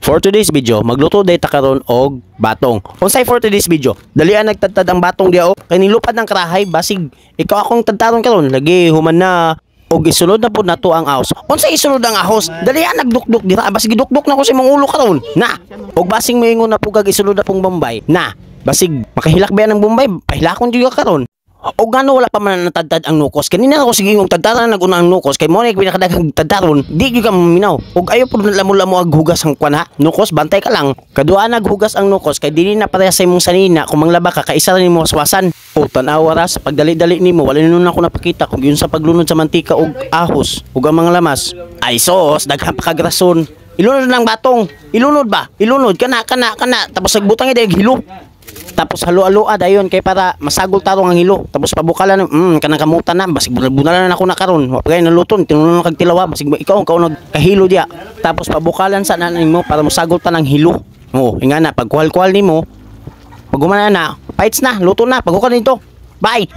For today's video, magluto day ta karon og batong. Unsay for today's video? Dalian nagtadtad ang batong diha o. Kay nilupad ng karahay, basig ikaw akong tadtaron karon. Lagi human na og isulod na pud nato ang ahos. Unsay isulod ang ahos? Dalian nagdukduk dira, basig gidukduk na ko sa imong ulo karon. Na. Og basing moingon na pugag isulod na pong Bombay. Na. Basig makahilak ba yan ang Bombay? Pahilakon jud ka karon. O gano wala pa man natadtad ang nukos. Kanina ako sige yung tadtaran naguna ang nukos kay mo na pinakadaghang tadtaron. Di gyud ka maminaw. Og ayo pud lamo-lamo ag hugas ang kwan ha. Nukos, bantay ka lang. Kadua naghugas ang nukos kay dili na pareha sa imong sanina kung manglaba ka kay isa ra nimo waswasan. O tan-awa ra sa pagdali-dali nimo, wala nun ako napakita kung yun sa paglunod sa mantika og ahos ug ang mga lamas. Ay sos, daghan pa kag rason. Ilunod lang batong. Ilunod ba? Ilunod kana kana kana tapos nagbutang ida hilo. Tapos halo-haloa dayon kay para masagol tarong ang hilo. Tapos pabukalan kanang kamutan na basig bunalan na ako na karon. Wa pa gay naluton, tinunon kag tilawa, basig ikaw ang kaunag kahilo diya. Tapos pabukalan sa nanay mo para mosagol ta ng hilo. Oh, ingana pagkuhal-kuhal nimo. Pag humana na, fights na, luto na, paghukan nito. Bye.